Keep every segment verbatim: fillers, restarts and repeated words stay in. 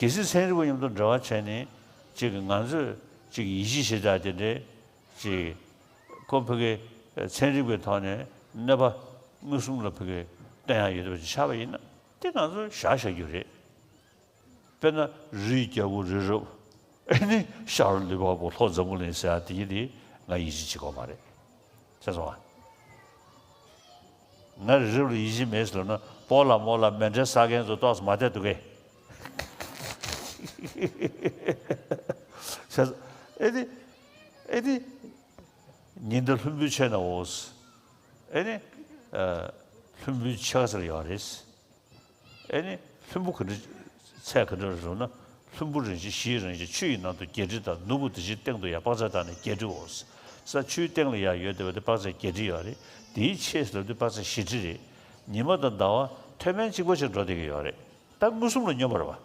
གལ་སྲིད་ཚན་རིག་པ་མཉམ་དུ་འབྲེལ་བ་བྱས་ནས་ཅིག་ང་ཚོས་ཅིག་ཡིད་ཆེས་བྱེད་ཡག་དེ་འདྲའི་ཅིག་ཁོ་ཕ་གི་ཚན་རིག་པའི་ཐོག་ནས་གནོད་པ་མངོན་སུམ་ལ་ཕ་གི་སྟོན་ཡག་ཡོད་པ་ཅིག་ཆགས་པ་ཡིན་ན་དེ་ང་ཚོས་བཞག་བཞག་རྒྱུ་རེད། དཔེར་ན་རིའི་རྒྱལ་པོ་རི་རབ། ཨེ་ནི་ཤར་ལུས་འཕགས་པོ་ལྷོ་འཛམ་བུ་གླིང་ཟེར་ཡག་དེ་ཡིན་དེ་ང་ཡིད་ཆེས་བྱེད་དགོས་མ་རེད། ཤེས་སོང་ང་། ང་རི་རབ་ལ་ཡིད་ཆེས་མེད་ཟེར་ལབ་ན་སྤོ་ལགས་རྨོ་ལགས་མཎྜལ་ཟ་མཁན་ཚོ་ཏོག་ཙམ་མ་བསྡད་འདུག་གས། ཤེས་སོང་། ཨེ་ནི་ཨེ་ནི་ཉི་ཟླ་ལྷུན་པོའི་ཕྱོགས་ན་འོ། ཨེ་ནི་ལྷུན་པོའི་ཕྱོགས་ཟེར་ཡོད་རེད། ཨེ་ནི་ལྷུན་པོ་ག་འདྲ། ཚད་ག་འདྲ་རེད་ཟེར་ན། ལྷུན་པོ་རིན་ཆེན་བཞིའི་རང་བཞིན་ཆུ་ཡི་ནང་དུ་བརྒྱད་ཁྲི་དང་། ནོར་བུ་དེ་བཞིན་སྟེང་དུ་ཡང་དཔག་ཚད་བཏགས་ནས་བརྒྱད་ཁྲིའོ། ས་ཆུའི་སྟེང་ལ་ཡང་ཡོད་བསྡད་པ་དེ་དཔག་ཚད་བརྒྱད་ཁྲི་ཡོད་རེད། དེའི་ཕྱེད་ལབ་དུས་དཔག་ཚད་བཞི་ཁྲི་རེད། ཉི་མ་དང་ཟླ་བ་མཐོ་དམན་གཅིག་པ་ཞིག་འགྲོ་བསྡད་ཀྱི་ཡོད་རེད། ད་མངོན་སུམ་ལ་སྙོམས་པ་རེད་བ།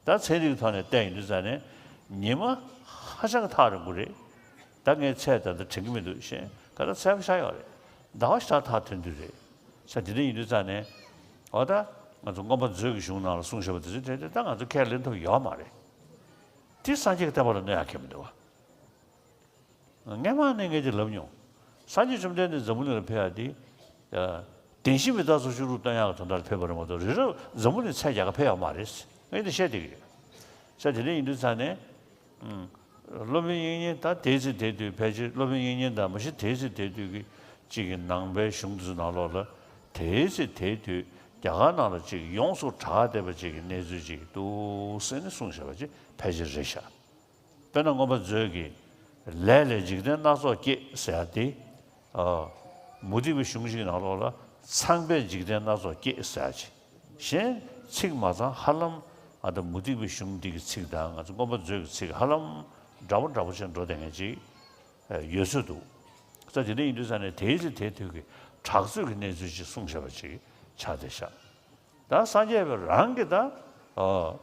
ད་ཚན་རིག་ཐོག་ནས་བལྟས་ཡིན་དུས་ཙང་ནས་ཉི་མ་ཧ་ཅང་གི་ཐག་རིང་པོ་རེད། ད་ངས་ཚད་ད་ལྟ་དྲན་གྱི་མི་འདུག་གཞན་ག་ད་ཚད་པ་ཤར་ཡོད་རེད། ཟླ་བ་ཞེ་དྲག་ཐག་ཐུང་ཐུང་རེད། ས་དེ་འདྲ་ཡིན་དུས་ཙང་ནས་འོ་ད་ང་ཚོ་མངོན་པ་མཛོད་ཀྱི་གཞུང་ནང་ལ་གསུངས་བཞག་པ་དེ་ཚོ་དེ་ད་ང་ཚོ་ཁས་ལེན་ཐུབ་ཡོད་མ་རེད། དེ་སངས་རྒྱས་ཀྱི་བསྟན་པ་ལ་གནོད་ཡག་གང་ཡང་མི་འདུག་བ། སྔན་མ་ནས་ངས་ཀྱིས་ལབ་མྱོང་། སངས་རྒྱས་བཅོམ་ལྡན་འདས་འཛམ་བུ་གླིང་ལ་ཕེབས་ཡག་དེ། བདེན་བཞི་མི་རྟག་སོགས་བཅུ་དྲུག་སྟོན་ཡག་གི་དོན་དག་ལ་ཕེབས་པ་རེད་མ་གཏོགས་རི་རབ་འཛམ་བུ་གླིང་ཚད་རྒྱག་ག་ཕེབས་ཡོད་མ་རེད། ངས་འདི་བཤད་བསྡད་ཀྱི་ཡོད། ས་དེ་འདྲ་ཡིན་དུས་ཙང་ནས། སློབ་དཔོན་དབྱིག་གཉེན་ད་དེའི་ཚེ་དེའི་དུས་ཕལ་ཆེར་སློབ་དཔོན་དབྱིག་གཉེན་དང་མ་གཞི་དེའི་ཚེ་དེའི་དུས་ཀྱི་གཅིག་གི་ནང་པའི་གཞུང་དེ་ཚོ་ནང་ལོགས་ལ་དེའི་ཚེ་དེའི་དུས་རྒྱ་གར་ནང་ལ་གཅིག་ཡོངས་སུ་གྲགས་བསྡད་པ་གཅིག་གི་གནས་ཚུལ་གཅིག་འདུག་ཟེར་ནས་གསུངས་བཞག་པ་ཅིག་ཕལ་ཆེར་རེད་ཤག་དཔེར་ན་མངོན་པ་མཛོད་ཀྱི་ལས་ལས་འཇིག་རྟེན་སྣ་ཚོགས་སྐྱེས་ཟེར་ཡག་དེ། ཨ། མུ་སྟེགས་པའི་གཞུང་ཞིག་ནང་ལོགས་ལ་ཚངས་པས་འཇིག་རྟེན་སྣ་ཚོགས་སྐྱེས་ཟེར་ཡག་ཅིག་གཞན་ཚིག་མ་ཚང་ཧ་ལམ་ཨ་ད་མུ་སྟེགས་པའི་གཞུང་འདི་གི་ཚིག་དང་ང་ཚོ་མངོན་པ་མཛོད་ཀྱི་ཚིག་ཧ་ལམ་འདྲ་པོ་འདྲ་པོ་བྱས་འགྲོ་བསྡད་མཁན་ཅིག་ཡོད་ཚོད་འདུག་ས་དེ་འདྲ་ཡིན་དུས་ཙང་ནས་དེའི་ཚེ་དེའི་དུས་ཀྱི་གྲགས་ཚོད་ཀྱི་གནས་ཚུལ་ཅིག་གསུངས་བཞག་པ་ཅིག་ཆགས་བསྡད་ཤག་ད་སངས་རྒྱས་པའི་རང་གི་ད། ཨ།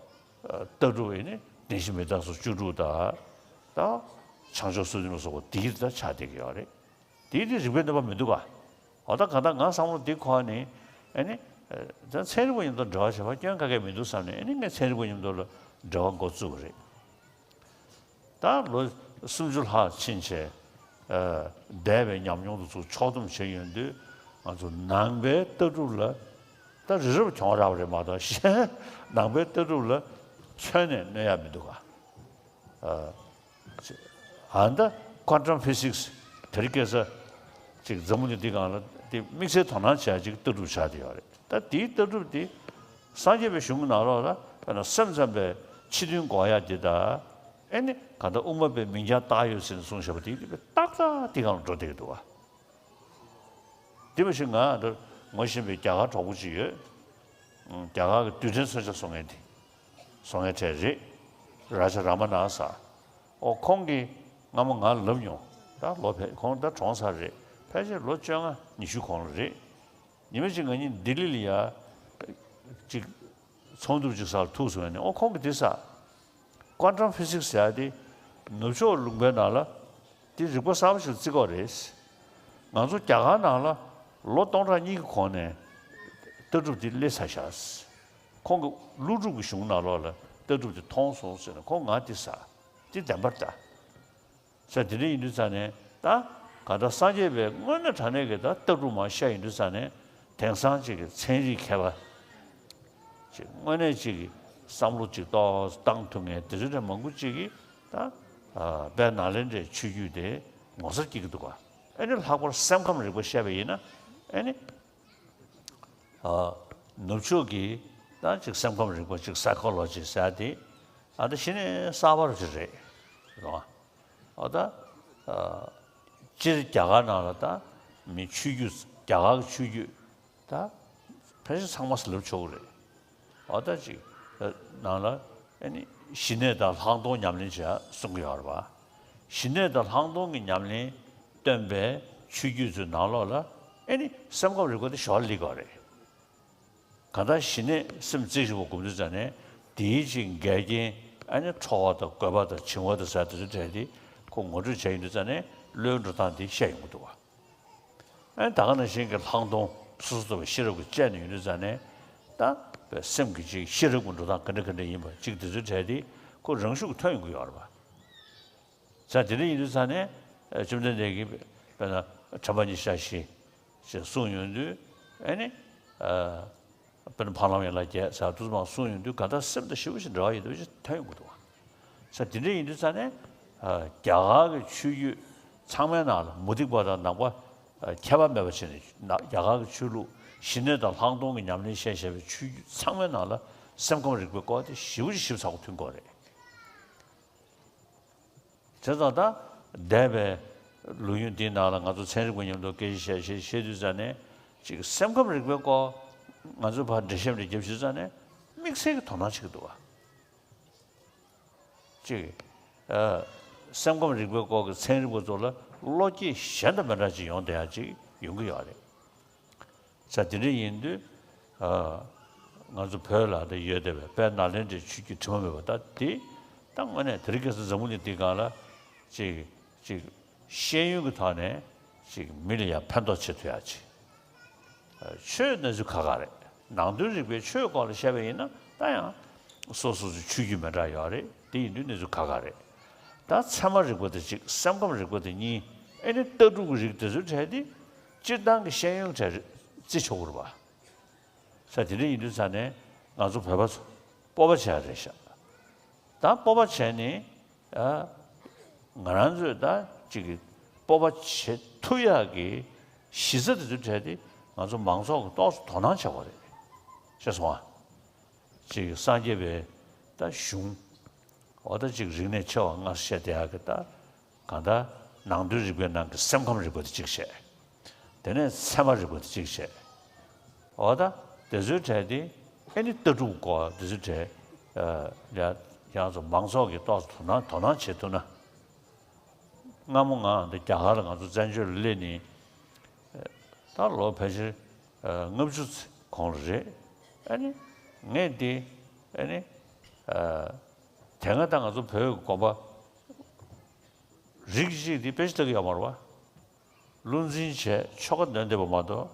ལྟ་གྲུབ་ཡིན་ནི་བདེན་བཞི་མི་རྟག་སོགས་བཅུ་དྲུག་དང་། ད། བྱང་ཆུབ་སོ་བདུན་ལ་སོགས་པ་དེའི་ད་ཆ་དེ་གི་ཡོད་རེད། དེའི་དེ་རིགས་པའི་གནོད་པ་མི་འདུག་ག་འོ་ད་ག་ད་ང་བསམ་བློ་འདི་འཁོར་ནས་ཨ་ནི། ད་ཚན་རིག་པ་མཉམ་དུ་འབྲེལ་བ་བྱེད་པ་སྐྱོན་ག་གེ་མི་འདུག་བསམ་ནས་ཨ་ནི་ངས་ཚན་རིག་པ་མཉམ་དུ་ལ་འབྲེལ་བ་འགོ་བཙུགས་པ་རེད། ད་ལོ་སུམ་ཅུ་ལྷག་ཕྱིན་བྱས། ཨ། འདས་པའི་ཉམས་མྱོང་དེ་ཚོ་ཕྱོགས་བསྡོམས་བྱས་ཡོང་དུས་ང་ཚོ་ནང་པའི་ལྟ་གྲུབ་ལ་ད་རི་རབ་གྱོང་རག་པ་རེད་མ་གཏོགས་གཞན་ནང་པའི་ལྟ་གྲུབ་ལ་ཁྱོན་ནས་གནོད་ཡག་མི་འདུག་ག་ཨ། ཨ་ད་quantum physics དེ་རིང་ཁ་སང་ཅིག་འཛམ་བུ་གླིང་འདི་སྒང་ལ་དེ་དམིགས་བསལ་དོ་སྣང་བྱེད་ཡག་ཅིག་ལྟ་གྲུབ་ཆགས་བསྡད་ཡོད་རེད། ད་དེའི་ལྟ་གྲུབ་དེ་སངས་རྒྱས་པའི་གཞུང་གི་ནང་ལོགས་ལ་དཔེར་ན་སེམས་ཙམ་པའི་ཕྱི་དོན་གོ་ཡག་དེ་དང་། ཨེ་ནི་གང་ལྟར་དབུ་མ་པའི་མིང་རྐྱང་བཏགས་ཡོད་ཟེར་ནས་གསུངས་བཞག་པ་དེ་ཏག་ཏག་དེ་སྒང་ལ་འགྲོ་བསྡད་ཀྱི་འདུག་བ། དེ་མ་གཞི་ང་འདིར་ངོ་ཤེས་པའི་རྒྱ་གར་གྲོགས་པོ་ཅིག་ཡོད། རྒྱ་གར་གྱི་རྡུལ་ཕྲན་མཚོན་ཆ་བཟོ་མཁན་དེ། བཟོ་མཁན་གྲས་རེད། རཱ་ཇ་རཱ་མ་ན་ཟེར། ཨོ་ཁོང་གིས་སྔ་མོ་ང་ལ་ལབ་མྱོང་། ད་ལོ་ཕལ་ཁོང་ད་གྲོངས་ཚར་རེད། ཕལ་ཆེར་ལོ་བཅོ་ལྔ་ཉི་ཤུ་གོང་ལ་རེད། ཉི་མ་གཅིག་ང་གཉིས་ལྡི་ལི་ལ་ཡ། ཅིག་ཚོགས་འདུ་ཅིག་སར་ཐུག་སོང་ནས་ཨོ་ཁོང་གིས་འདི་ཟེར། Quantum physics ཟེར་ཡག་དེ་ནུབ་ཕྱོགས་ལུང་པའི་ནང་ལ་དེ་རིག་པ་གསར་པ་ཞིག་བརྩི་གི་རེད། ང་ཚོ་རྒྱ་གར་ནང་ལ་ལོ་སྟོང་ཕྲག་གཉིས་ཀྱི་གོང་ནས་ལྟ་གྲུབ་དེ་སླེབས་ཚར་ཤག་ཁོང་གིས་ཀླུ་སྒྲུབ་ཀྱི་གཞུང་ནང་ལོགས་ལ་ལྟ་གྲུབ་དེ་མཐོང་སོང་ཟེར་ནས་ཁོང་ང་དེ་ཟེར། དེ་བདེན་པ་རེད་ད། ས་དེ་འདྲ་ཡིན་དུས་ཙང་ནས་ད་ག་ད་སངས་རྒྱས་པའི་དངོས་གནས་དྲང་གནས་ཀྱི་ད་ལྟ་གྲུབ་མར་བཤད་ཡིན་དུས་ཙང་ནས་དེང་སང་ཅིག་གི་ཚན་རིག་མཁས་པ་ཅིག་དངོས་གནས་ཅིག་གི་བསམ་བློ་ཅིག་ཏོག་ཙམ་བཏང་ཐུབ་མཁན་དེ་ཚོ་འདྲ་མང་པོ་ཅིག་གིས་ད་དཔལ་ནཱ་ལེནྡྲའི་ཆོས་བརྒྱུད་དེ་ངོ་མཚར་སྐྱེ་གི་འདུག་ག་ཨེ་ནི་ལྷག་པར་སེམས་ཁམས་རིག་པ་བཤད་པ་ཡིན་ན་ཨེ་ནི། ཨ། ནུབ་ཕྱོགས་ཀྱི་ད་ཅིག་སེམས་ཁམས་རིག་པ་ཅིག་སའི་ཁོ་ལོ་ཇི་ཟེར་ཡག་དེ་ཨ་ད་གཞི་ནས་གསར་པ་རུ་ཅིག་རེད། རེད་བ། ཨ་ད། ཨ། སྤྱིར་རྒྱ་གར་ནང་ལ་ད་མི་ཆོས་བརྒྱུད་རྒྱ་གར་གྱི་ཆོས་བརྒྱུད་ད་ཕལ་ཆེར་ཚང་མ་ཟེར་ལབ་ཆོག་གི་རེད། ཨ་ད་ཅིག་ནང་ལ་ཨ་ནི་ཞི་གནས་དང་ལྷག་མཐོང་ཉམས་ལེན་བྱེད་ཡག་གསུང་གི་ཡོད་རེད་བ། ཞི་གནས་དང་ལྷག་མཐོང་གི་ཉམས་ལེན་སྟོན་པའི་ཆོས་བརྒྱུད་ཚོའི་ནང་ལོགས་ལ་ཨེ་ནི་སེམས་ཁམས་རིག་པ་དེ་ཞོར་སླེབས་ཀྱི་ཡོད་རེད། གང་ལྟར་ཞི་གནས་སེམས་རྩེ་གཅིག་པ་སྒོམ་དུས་ཙང་ནས་དེའི་ཅིག་འགལ་རྐྱེན་ཨ་ནི་ཁྲོ་བ་དང་རྒོད་པ་དང་འཆིང་བ་དང་ཟེར་དེ་ཚོ་འདྲ་དེ་ཁོ་ངོ་སྤྲོད་བྱས་ཡོང་དུས་ཙང་ནས་བློའི་འགྲོ་སྟངས་དེ་བཤད་ཡོང་གི་འདུག་བ། ཨ་ནི་ད་ག་ནང་བཞིན་གྱི་ལྷག་མཐོང་སོ་སོ་རྟོགས་པའི་ཤེས་རབ་ཀྱིས་དཔྱད་ནས་ཡོང་དུས་ཙང་ནས་ད་ པའི་སེམས་ཀྱི་ཅིག་ཤེས་རབ་ཀྱི་འགྲོ་སྟངས་ག་འདྲ་ག་འདྲ་ཡིན་པ་ཅིག་དེ་ཚོའི་གྲས་དེ་ཁོ་རང་ཤུགས་ཐོན་ཡོང་གི་ཡོད་རེད་པ། ས་དེ་འདྲ་ཡིན་དུས་ས་ནས་བཅོམ་ལྡན་འདས་ཀྱིས་དཔེར་ན་ཁྲམ་པ་ཉིད་ཤ་ཤི་ཞེས་གསུངས་ཡོང་དུས་ཨེ་ནི། དཔེར་ན་འཕགས་ལམ་ཡན་ལག་བརྒྱད་ཟེར་དུས་མ་གསུངས་ཡོང་དུས་གང་ལྟར་སེམས་དང་ཞེ་པོ་ཞིག་འབྲེལ་བ་ཡོད་པ་ཞིག་ཐོན་ཡོང་གི་འདུག་བ། ས་དེ་འདྲ་ཡིན་དུས་ས་ནས་རྒྱ་གར་གྱི་ཆོས་བརྒྱུད་ཚང་མའི་ནང་ལ་མུ་སྟེགས་པ་དང་ནང་པ་ཁྱད་པར་མེད་པ་བྱས་ནས་རྒྱ་གར་གྱི་ཆོས་ལུགས་ཞི་གནས་དང་ལྷག་མཐོང་གི་ཉམས་ལེན་བཤད་བཞག་པའི་ཆོས་བརྒྱུད་ཚང་མའི་ནང་ལ་སེམས་ཁམས་རིག་པའི་སྐོར་དེ་ཞེ་པོ་ཞིག་ཞིབ་ཚགས་པོ་མཐུན་དགོས་རེད། བྱས་ཙང་ད་འདས་པའི་ལོ་རྒྱུས་འདིའི་ནང་ལ་ང་ཚོ་ཚན་རིག་པ་མཉམ་དུ་སྐད་ཆ་བཤད་བཤད་བཤད་དུས་ཙ་ནས་ཅིག་སེམས་ཁམས་རིག་པའི་སྐོར་ང་ཚོ་ཕར་འགྲེལ་བཤད་འདྲ་བརྒྱབ་བྱས་ཙ་ནས་དམིགས་བསལ་གྱི་དོ་སྣང་བྱེད་ཀྱི་འདུག་བ། ཅིག་ཨ། སེམས་ཁམས་རིག་པའི་སྐོར་གྱི་ཚན་རིག་པ་ཚོ་ལ་བློ་སྐྱེད་གཞན་དང་མི་འདྲ་ཅིག་ཡོང་བསྡད་ཡ་ཅིག་ཡོང་གི་ཡོད་རེད། ས་དེ་འདྲ་ཡིན་དུས། ཨ། ང་ཚོ་བོད་ལ་ད་ཡོད་བསྡད་པའི་དཔལ་ནཱ་ལེནྡྲའི་ཆོས་བརྒྱུད་དྲི་མ་མེད་པ་ད་དེ་ད་དངོས་གནས་དེ་རིང་ཁ་སང་འཛམ་བུ་གླིང་འདིའི་སྒང་ལ་ཅིག་ཅིག་ཤེས་ཡོན་གྱི་ཐོག་ནས་ཅིག་མི་ལ་ཡང་ཕན་ཐོགས་བྱེད་ཐུབ་ཡ་ཅིག་ཆོས་གནས་ཚུལ་ཁག་ཁག་རེད། ནང་དོན་རིག་པའི་ཆོས་སྐོར་ལ་བཤད་པ་ཡིན་ན་ད་ཡང་སོ་སོ་སོའི་ཆོས་བརྒྱུད་མི་འདྲ་ཡོད་རེད། དེ་ཡིན་དུས་གནས་ཚུལ་ཁག་ཁག་རེད། ད་ཚད་མ་རིག་པ་དེ་གཅིག་སེམས་ཁམས་རིག་པ་དེ་གཉིས། ཨེ་ནི་ལྟ་གྲུབ་ཀྱི་རིགས་དེ་ཚོའི་གྲས་དེ་སྤྱིར་བཏང་གི་ཤེས་ཡོན་གྲས་རེད་བརྩི་ཆོག་གི་རེད་པ། ས་དེ་འདྲ་ཡིན་དུས་ས་ནས་ང་ཚོ་བོད་པ་ཚོ་སྤོབས་པ་བྱེད་ཡ་རེད་ཤག་ད་སྤོབས་པ་བྱས་ནས། ཨ། ང་རང་ཚོས་ད་ཅིག་གི་སྤོབས་པ་བྱེད་ཐུབ་ཡག་གི་གཞི་རྩ་དེ་ཚོའི་གྲས་དེ་ང་ཚོ་མང་ཚོགས་ཀྱིས་ཏོག་ཙམ་དོ་སྣང་བྱེད་དགོས་རེད། ཤེས་སོང་ཨ། ཅིག་སངས་རྒྱས་པའི་ད་གཞུང་། འོ་ད་ཅིག་རིག་གནས་ཆེ་བ་ལྔ་བཤད་བསྡད་ཡག་གི་ད། གང་ལྟར་ནང་དོན་རིག་པའི་ནང་གི་སེམས་ཁམས་རིག་པ་དེ་གཅིག་བྱས། དེ་ནས་ཚད་མ་རིག་པ་དེ་གཅིག་བྱས། འོ་ད་དེ་ཚོའི་གྲས་དེ་ཨེ་ནི་ལྟ་གྲུབ་སྐོར་དེ་ཚོའི་གྲས། ཨ། ཡ། ཡང་ཚོ་མང་ཚོགས་ཀྱིས་ཏོག་ཙམ་དོ་སྣང་དོ་སྣང་བྱེད་ཐུབ་ན། སྔ་མོ་ང་འདི་རྒྱ་གར་ལ་ང་ཚོ་བཙན་བྱོལ་ལ་སླེབས་ནས། ད་ལོ་ཕལ་ཆེར་ལྔ་བཅུ་ཙམ་གོང་ལ་རེད། ཨ་ནི་ངས་འདི་ཨ་ནི་དེ་སྔ་ད་ང་ཚོ་བོད་ཀྱི་དགོན་པ་རིགས་གཅིག་འདི་དཔེ་ཆ་ལྟ་གི་ཡོད་མ་རེད་པ། བློ་འཛིན་བྱས་ཆོ་ག་འདོན་བསྡད་པ་མ་གཏོགས་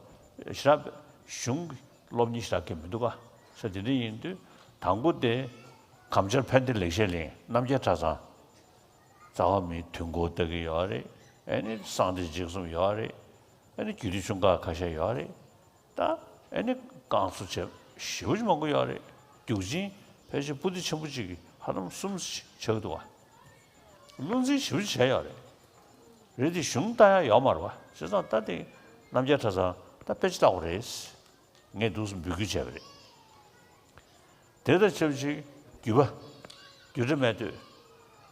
ཞེ་དྲག་གཞུང་གི་སློབ་གཉེར་ཞེ་དྲག་གི་མི་འདུག་ག་ས་དེ་འདྲ་ཡིན་དུས་དང་པོ་དེ་གམ་ཆར་ཕན་བདེ་ལེགས་བཤད་གླིང་རྣམ་རྒྱལ་གྲྭ་ཚང་། རྩ་བ་མིའི་དུས་འཁོར་ལྟ་གི་ཡོད་རེད། ཨ་ནི་གསང་བདེ་འཇིགས་གསུམ་ཡོད་རེད། ཨ་ནི་རྒྱུད་སྡེ་ཆུང་ཁག་ཁ་ཤས་ཡོད་རེད། ད་ཨ་ནི་བསྐང་གསོ་བྱས་ཞེ་པོ་ཅིག་མང་པོ་ཡོད་རེད། རྒྱུག་ཆེན་ཕལ་ཆེར་པོ་ཏི་ཆེན་པོ་གཅིག་གི་ཧ་ལམ་གསུམ་ཆགས་ཀྱི་འདུག་བ། བློ་འཛིན་ཞེ་པོ་ཅིག་བྱས་ཡོད་རེད། རེད་དེ་གཞུང་ལྟ་ཡ་ཡོད་མ་རེད་བ། བྱས་ཙང་ད་དེ་རྣམ་རྒྱལ་གྲྭ་ཚང་ད་དཔེ་ཆ་ལྟ་དགོས་རེད། ངས་འདུག་སེ་འབོད་སྐུལ་བྱས་པ་རེད། དེ་དང་ཆབས་ཅིག་བརྒྱུད་པ། བརྒྱུད་གྲྭ་སྨད་སྟོད།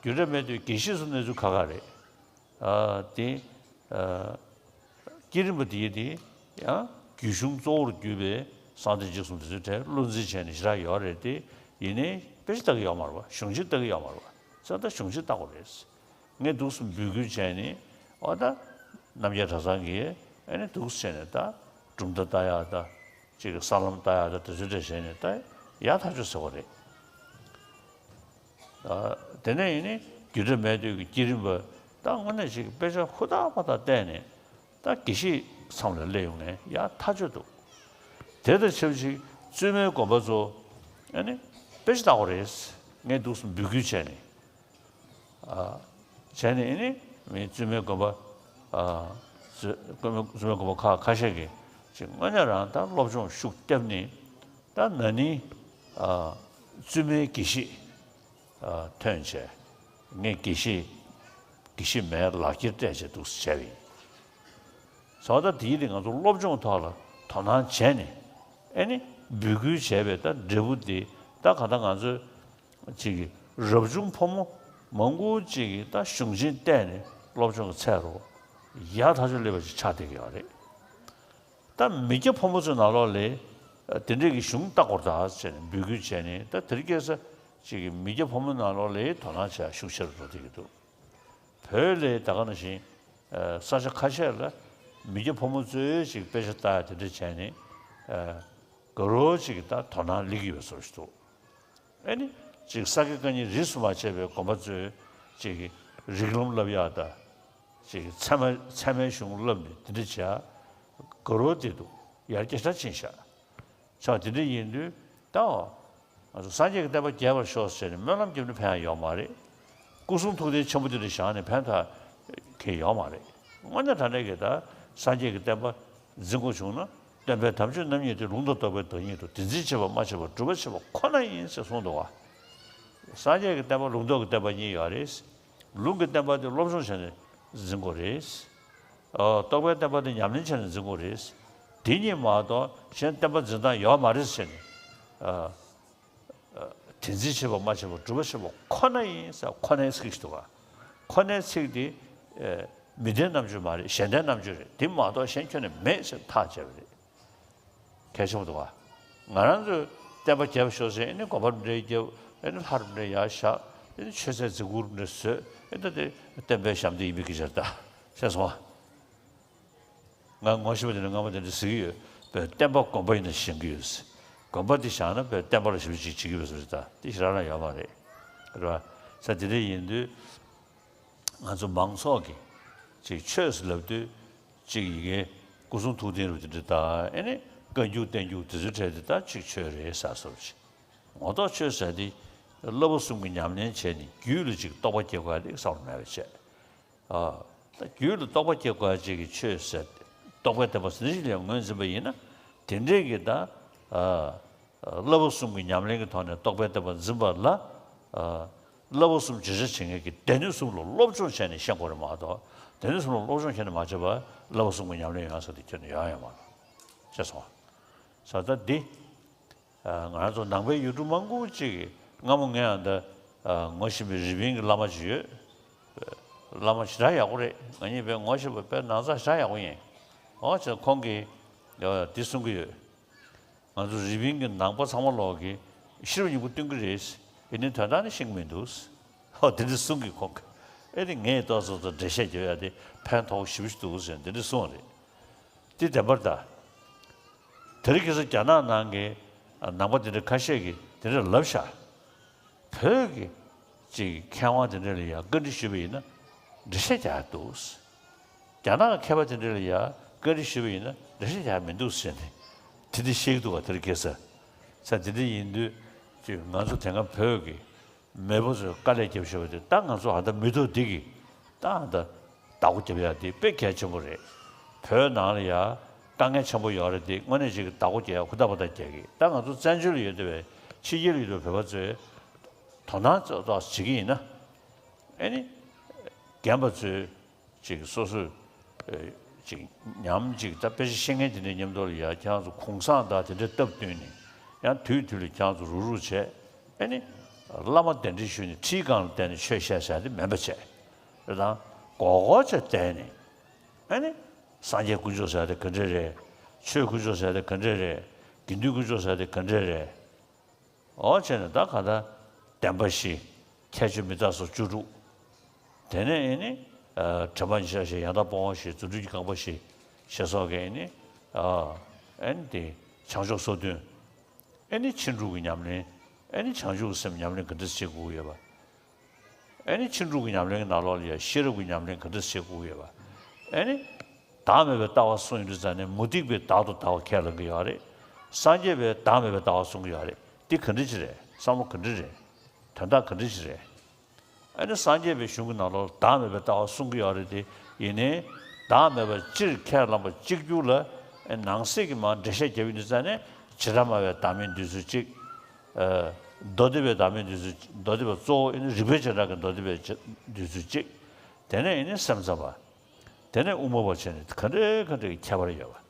བརྒྱུད་གྲྭ་སྨད་སྟོད་དགེ་བཤེས་སུ་གནས་ཚུལ་ཁག་ཁག་རེད། ཨ། དེ། ཨ། བསྐྱེད་རིམ་པ་དེ་དེ་ཡང་རྒྱུད་གཞུང་གཙོ་བོར་གྱུར་པའི་གསང་བདེ་འཇིགས་གསུམ་དེ་ཚོའི་གྲས་བློ་འཛིན་བྱས་ནས་ཞེ་དྲག་ཡོད་རེད་དེ། ཡིན་ནའི་དཔེ་ཆ་ལྟ་གི་ཡོད་མ་རེད་བ། གཞུང་ཆེན་ལྟ་གི་ཡོད་མ་རེད་བ། ས་ད་གཞུང་ཆེན་ལྟ་དགོས་རེད། ངས་འདུག་སེ་འབོད་སྐུལ་བྱས་ནས། འོ་ད་རྣམ་རྒྱལ་གྲྭ་ཚང་གིས་ཨ་ནི་འདུག་སེ་བྱས་ནས་ད་གྲུབ་མཐའ་ལྟ་ཡག་ད་ཅིག་གི་ས་ལམ་ལྟ་ཡག་ད་དེ་ཚོ་འདྲ་བྱས་ནས་ད་ཡག་ཐག་ཆོད་ཟེར་བ་རེད། ཨ། དེ་ནས་ཡིན་ནི་བརྒྱུད་གྲྭ་སྨད་སྟོད་ཀྱི་བསྐྱེད་རིམ་པ་ད་དངོས་གནས་ཅིག་དཔེ་ཆ་ཧུར་ཐག་པ་ཐག་བལྟས་ནས་ད་དགེ་བཤེས་མཚམས་ལ་སླེབས་ཡོང་ནས་ཡག་ཐག་ཆོད་འདུག་དེ་དང་ཆབས་ཅིག་བཙུན་མའི་དགོན་པ་ཚོ་ཨ་ནི་དཔེ་ཆ་ལྟ་དགོས་རེད། ངས་འདུག་སེ་འབོད་སྐུལ་བྱས་ནས། ཨ། བྱས་ནས་ཨ་ནི་མི་བཙུན་མའི་དགོན་པ། ཨ། བཙུན་མའི་དགོན་པ་ཁག་ཁ་ཤས་ཀྱིས་ཅིག་དངོས་གནས་རང་ད་སློབ་སྦྱོང་ཤུགས་བརྒྱབ་ནས་ད་ན་ནིང་། ཨ། བཙུན་མའི་དགེ་བཤེས། ཨ། ཐོན་བྱས། ངས་དགེ་བཤེས། དགེ་བཤེས་མའི་ལག་འཁྱེར་སྤྲད་བྱས་འདུག་སེ་བྱས་པ་ཡིན། ཟེར་བ་ད་དེའི་རིང་ང་ཚོ་སློབ་སྦྱོང་ཐོག་ལ་དོ་སྣང་བྱས་ནས་ཨ་ནི་འབོད་སྐུལ་བྱས་པའི་ད་འབྲས་བུ་དེ་ད་གང་ལྟར་ང་ཚོས་ཅིག་གི་རབ་བྱུང་ཕོ་མོ་མང་པོ་ཅིག་གིས་ད་གཞུང་ཆེན་བལྟས་ནས་སློབ་སྦྱོང་གི་ཚད་རུ་ཡག་ཐག་ཆོད་སླེབས་པ་ཅིག་ཆགས་བསྡད་ཀྱི་ཡོད་རེད། ད་མི་སྐྱ་ཕོ་མོ་ཚོའི་ནང་ལོགས་ལ་དེ་འདྲས་ཀྱི་གཞུང་ལྟ་དགོས་རེད་ད་ཟེར་ནས་འབོད་སྐུལ་བྱས་ནས། ད་དེ་རིང་ཁ་སང་ཅིག་གི་མི་སྐྱ་ཕོ་མོའི་ནང་ལོགས་ལ་དོ་སྣང་བྱེད་ཡག་ཤུགས་ཆེ་རུ་འགྲོ་བསྡད་ཀྱི་འདུག་བོད་ལ་ད་ག་ནང་བཞིན། ཨ། ས་ཆ་ཁ་ཤས་ལ་མི་སྐྱ་ཕོ་མོ་ཚོས་ཅིག་དཔེ་ཆ་ལྟ་ཡག་དེ་འདྲ་བྱས་ནས། ཨ། དགའ་རབ་ཅིག་གི་ད་དོ་སྣང་སླེབས་ཀྱི་ཡོད་བཟོ་ཞིག་འདུག་ཨ་ནི་ཅིག་ས་དགེ་བཀའ་རྙིང་རིས་སུ་མ་ཆད་པའི་དགོན་པ་ཚོས་ཅིག་གི་རིགས་ལམ་བསླབ་ཡག་ད། ཅིག་གི་ཚད་མ་ཚད་མའི་གཞུང་བསླབ་ནས་དེ་འདྲ་བྱེད་ཡག་དགའ་རབ་དེ་འདུག་ཡར་རྒྱས་ཞེ་དྲག་ཕྱིན་ཤག་ཆ་དེ་འདྲ་ཡིན་དུས། ད་ང་ཚོ་སངས་རྒྱས་ཀྱི་བསྟན་པ་རྒྱས་པར་ཤོག་ཟེར་ནས་སྨོན་ལམ་བརྒྱབ་ནས་ཕན་ཡང་ཡོད་མ་རེད། སྐུ་གསུང་ཐུགས་རྟེན་ཆེན་པོ་དེ་འདྲ་བཞེངས་ནས་ཕན་ཐོགས་གང་ཡང་ཡོད་མ་རེད། དངོས་གནས་དྲང་གནས་ཀྱི་ད་སངས་རྒྱས་ཀྱི་བསྟན་པ་འཛིན་དགོས་བྱུང་ན། སྟོན་པའི་དམ་ཆོས་རྣམ་གཉིས་ཏེ། ལུང་དང་རྟོགས་པའི་བདག་ཉིད་དོ། དེ་འཛིན་བྱེད་པ་སྨྲ་བྱེད་པ། སྒྲུབ་པ་བྱེད་པ་ཁོ་ན་ཡིན་ཟེར་གསུངས་འདུག་བ། སངས་རྒྱས་ཀྱི་བསྟན་པ་ལུང་རྟོགས་ཀྱི་བསྟན་པ་གཉིས་ཡོད་རེད། ལུང་གི་བསྟན་པ་དེ་སློབ་སྦྱོང་བྱས་ནས་འཛིན་དགོས་རེད། ཨ། རྟོགས་པའི་བསྟན་པ་དེ་ཉམས་ལེན་བྱས་ནས་འཛིན་དགོས་རེད། དེ་གཉིས་མ་གཏོགས་གཞན་བསྟན་པ་འཛིན་སྟངས་ཡོད་མ་རེད་ཟེར་ནས། ཨ། ཨ། དེ་འཛིན་བྱེད་པ་སྨྲ་བྱེད་པ། སྒྲུབ་པ་བྱེད་པ་ཁོ་ན་ཡིན་ཟེར། ཁོ་ནའི་ཚིག་ཞིག་འདུག་ག། ཁོ་ནའི་ཚིག་དེ། ཨ། མི་ལྡན་རྣམ་འགྱུར་མ་རེད། གཞན་ལྡན་རྣམ་འགྱུར་རེད། དེ་མ་གཏོགས་གཞན་ཁྱོན་ནས་མེད་ཟེར་ཐག་བཅད་པ་རེད། གལ་ཆེན་པོ་འདུག་ག། ང་རང་ཚོས་བསྟན་པ་རྒྱས་པ་ཤོག་ཟེར། ཨ་ནི་དགོན་པ་འདྲ་རྒྱབ། ཨ་ནི་ལྷ་འདྲ་ཡར་བཞག། ཨ་ནི་མཆོད་རྫས་རྫིག་པོ་འདྲ་བཟོས། ཨ་ནི་ད་དེ་བསྟན་པའི་ཞབས་འདེགས་ཡིན་པའི་སྐད་ཆ་རེད་ད། ཤེས་སོང་ང་། ང་ངོ་ཤེས་པ་དེ་འདྲ་སྔ་མོ་དེ་འདྲ་ཟེར་གྱི་ཡོད། བོད་བསྟན་པ་དགོན་པ་ཡིན་ན་བཞེངས་ཀྱི་ཡོད་ཟེར། དགོན་པ་འདི་བཞེངས་ན་བོད་བསྟན་པ་ལ་ཞབས་ཕྱི་ཅིག་བྱེད་ཀྱི་ཡོད་ཟེར། ད་དེ་ཞེ་དྲག་རང་ཡོད་མ་རེད། རེད་བ། ས་དེ་འདྲ་ཡིན་དུས། ང་ཚོ་མང་ཚོགས་ཀྱིས་ཅིག་ཆོས་ཟེར་ལབ་དུས། ཅིག་ཡི་གེ་སྐུ་གསུང་ཐུགས་རྟེན་རུ་དེ་འདྲ་དང་། ཨེ་ནི་བཀའ་འགྱུར་བསྟན་འགྱུར་དེ་ཚོའི་གྲས་དེ་ད་ཅིག་ཆོས་རེད་ཟེར་བཟོ་ཅིག། ངོ་ཐོག་ཆོས་ཟེར་དེ་བསླབ་པ་གསུམ་གྱི་ཉམས་ལེན་བྱས་ནས་རྒྱུད་ལ་ཅིག་རྟོགས་པ་སྐྱེ་དགོས་ཡ་དེ་བསམ་བློ་མེད་པ་བྱས། ཨ། ད་རྒྱུད་ལ་རྟོགས་པ་སྐྱེ་དགོས་ཡ་ཅིག་གི་ཆོས་ཟེར་ཏེ། རྟོགས་པའི་བསྟན་པ་ཟེར་ནས་ཅིག་ལ་ངོས་འཛིན་པ་ཡིན་ན། དེ་འདྲས་ཀྱི་ད། ཨ། བསླབ་པ་གསུམ་གྱི་ཉམས་ལེན་གྱི་ཐོག་ནས་རྟོགས་པའི་བསྟན་པ་འཛིན་པ་ལ། ཨ། བསླབ་པ་གསུམ་བརྗོད་བྱ་བྱེད་མཁན་གྱི་སྡེ་སྣོད་གསུམ་ལ་སློབ་སྦྱོང་བྱས་ནས་ཤེས་དགོས་རེད་མ་གཏོགས། སྡེ་སྣོད་གསུམ་ལ་སློབ་སྦྱོང་བྱས་ནས་མ་བྱས་པར་བསླབ་པ་གསུམ་གྱི་ཉམས་ལེན་ཡོང་ས་དེ་ཁྱོན་ནས་ཡོང་ཡ་མ་རེད། ཤེས་སོང་། ས་ད་འདི། ཨ། ང་རང་ཚོ་ནང་པའི་ཡུལ་གྲུ་མང་པོ་ཅིག་གི། སྔ་མོ་ངས་ཨ་ད། ཨ། ངོ་ཤེས་པའི་རི་པིན་གྱི་བླ་མ་ཅིག་ཡོད། བླ་མ་ཞེ་དྲག་ཡག་པོ་རེད། ང་གཉིས་དཔེ་ངོ་ཤེས་པ་དཔེ་ན་ཚ་ཞེ་དྲག་ཡག་པོ་ཡིན། འོ་བྱས་ཁོང་གིས། ཨ། འདི་གསུང་གི་ཡོད། ང་ཚོ་རི་པིན་གྱི་ནང་པ་ཚང་མ་ལོག་གིས་ཤེས་རབ་སྙིང་པོ་སྟོན་གྱི་རེད། ཡིན་ནའི་དོན་དག་ནི་ཤེས་ཀྱི་མི་འདུག། ཧོ། དེ་འདྲ་གསུང་གི། ཁོང་གིས། ཨེ་ནི་ངས་ཏོག་ཙམ་ཙམ་འགྲེལ་བཤད་རྒྱབ་ཡ་དེ་ཕན་ཐོགས་ཞེ་པོ་ཞིག་འདུག་ཟེར། དེ་འདྲ་གསུངས་རེད། དེ་བདེན་པར་གདའ། དེ་རིང་ཁ་སང་རྒྱ་ནག་ནང་གི་ནང་པ་དེ་འདྲ་ཁ་ཤས་ཀྱིས་དེ་འདྲ་ལབ་ཤག། བོད་ཀྱི་ཅིག་མཁས་དབང་དེ་འདྲ་ལ་ཡང་བཀའ་འདྲི་ཞུས་པ་ཡིན་ན་འགྲེལ་བཤད་རྒྱག་ཡ་འདུག། རྒྱ་ནག་གི་མཁས་པ་དེ་འདྲ་ལ་ཡང་བཀའ་འདྲི་ཞུས་པ་ཡིན་ན་འགྲེལ་བཤད་རྒྱག་ཡ་མི་འདུག་ཟེར་ནས། དེ་འདྲ་བཤད་ཀྱི་འདུག་ག། དེ་རིང་ཁ་སང་ས་དེ་འདྲ་ཡིན་དུས། ཅིག་ང་ཚོ་དེ་སྔ་བོད་ཀྱི་མེས་པོ་ཚོས་དཀའ་ལས་བརྒྱབ་བཞག་པ་དེ། ད་ང་ཚོ་ཨ་ད་མི་ཐོག་འདི་གིས་ད་ཨ་ད་བདག་པོ་རྒྱབ་ཡ་དེ་དཔེ་གལ་ཆེན་པོ་རེད། བོད་ནང་ལ་ཡ་དཀའ་ངལ་ཆེན་པོ་ཡོད་རེད་དེ། དངོས་གནས་ཅིག་གི་བདག་པོ་རྒྱག་ཡ་ཧུར་ཐག་བ་ཐག་རྒྱག་གི། ད་ང་ཚོ་བཙན་བྱོལ་ལ་ཡོད་བསྡད་པའི་ཕྱི་རྒྱལ་ལ་ཡོད་བསྡད་པའི་བོད་པ་ཚོས་དོ་སྣང་ཏོག་ཙམ་བྱེད་ཀྱི་ཡིན་ན། ཨེ་ནི་རྒན་པ་ཚོས། ཅིག་སོ་སོས། ཨེ། ཅིག་ཉམས་ཅིག་ད་དཔེ་ཆ་ཤེས་མཁན་དེ་འདྲའི་མཉམ་དུ་ལ་ཡ། ཁྱེད་རང་ཚོ་གུང་སེང་དང་དེ་འདྲའི་སྟབས་བསྟུན་ནས། ཡང་དུས་དུས་ལ་ཁྱེད་རང་ཚོ་རུག་རུག་བྱས། ཨེ་ནི་བླ་མ་གདན་འདྲེན་ཞུས་ནས་ཁྲིའི་སྒང་ལ་བསྡད་ནས་ཆོས་བཤད་བྱ་དེ་མིན་པ་བྱས། རེད་དང་། སྒོར་སྒོར་བྱས་བསྡད་ནས། ཨེ་ནི་སངས་རྒྱས་དཀོན་མཆོག་ཟེར་ཡ་དེ་ག་འདྲ་རེད། ཆོས་དཀོན་མཆོག་ཟེར་ཡ་དེ་ག་འདྲ་རེད། དགེ་འདུན་དཀོན་མཆོག་ཟེར་ཡ་དེ་ག་འདྲ་རེད། འོ་བྱས་ནས་ད་གང་ལྟར་བདེན་པ་བཞི། ཁྱད་ཆོས་མི་རྟག་སོགས་བཅུ་དྲུག། དེ་ནས་ཨེ་ནི། ཨ། དྲན་པ་ཉེར་བཞག་བཞི། ཡང་དག་སྤོང་བ་བཞི། རྫུ་འཕྲུལ་གྱི་རྐང་པ་བཞི། ཞེས་སོགས་ཀྱི་ཨེ་ནི། ཨ། ཨེ་ནི་དེ་བྱང་ཆུབ་སོ་བདུན། ཨེ་ནི་ཕྱིན་དྲུག་གི་ཉམས་ལེན། ཨེ་ནི་བྱང་ཆུབ་ཀྱི་སེམས་ཉམས་ལེན་ག་འདྲ་བྱེད་དགོས་ཡོད་པ། ཨེ་ནི་ཕྱིན་དྲུག་གི་ཉམས་ལེན་གྱི་ནང་ལོགས་ལ་ཡང་ཤེས་རབ་ཀྱི་ཉམས་ལེན་ག་འདྲ་བྱེད་དགོས་ཡོད་པ། ཨེ་ནི་བདག་མེད་པའི་ལྟ་བ་གསུངས་ཡོང་དུས་ཙང་ནས། མུ་སྟེགས་པས་བདག་ཏུ་ལྟ་བ་ཁས་ལེན་གྱི་ཡོད་རེད། སངས་རྒྱས་པས་བདག་མེད་པའི་ལྟ་བ་གསུང་གི་ཡོད་རེད། འདི་ག་འདྲ་ཅིག་རེད། བསམ་བློ་ག་འདྲ་རེད། དོན་དག་ག་འདྲ་ཅིག་རེད། ཨེ་ནི་སངས་རྒྱས་པའི་གཞུང་གི་ནང་ལོགས་བདག་མེད་པའི་ལྟ་བ་གསུང་གི་ཡོད་རེད་དེ། ཡིན་ནའི་བདག་མེད་པ་སྤྱིར་ཁས་བླངས་པ་གཅིག་གྱུར་ལ། ཨེ། ནང་གསེས་ཀྱི་མར་འགྲེལ་བཤད་རྒྱབ་ཡོང་དུས་ཙང་ནས། བྱེ་བྲག་སྨྲ་བའི་བདག་མེད་འདོད་ཚུལ་གཅིག། ཨ། མདོ་སྡེ་པའི་བདག་མེད་འདོད་ཚུལ། མདོ་སྡེ་པ་གཙོ་བོ་ཨེ་ནི་རིགས་པའི་བྱེ་བྲག་གི་མདོ་སྡེ་པའི་འདོད་ཚུལ་གཅིག། དེ་ནས་ཨེ་ནི་སེམས་ཙམ་པ། དེ་ནས་དབུ་མ་པ་བྱས་ནས་ག་འདྲའི་ག་འདྲའི་ཁྱད་པར་ཡོད་པ།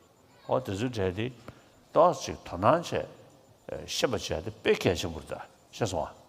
འོ་དེ་ཚོའི་གྲས་དེ་ཏོག་ཙམ་ཅིག་དོ་སྣང་བྱས། ཨ། ཤེས་པ་བྱས་དེ་དཔེ་གལ་ཆེན་པོ་རེད་ད། ཤེས་སོང་ཨ།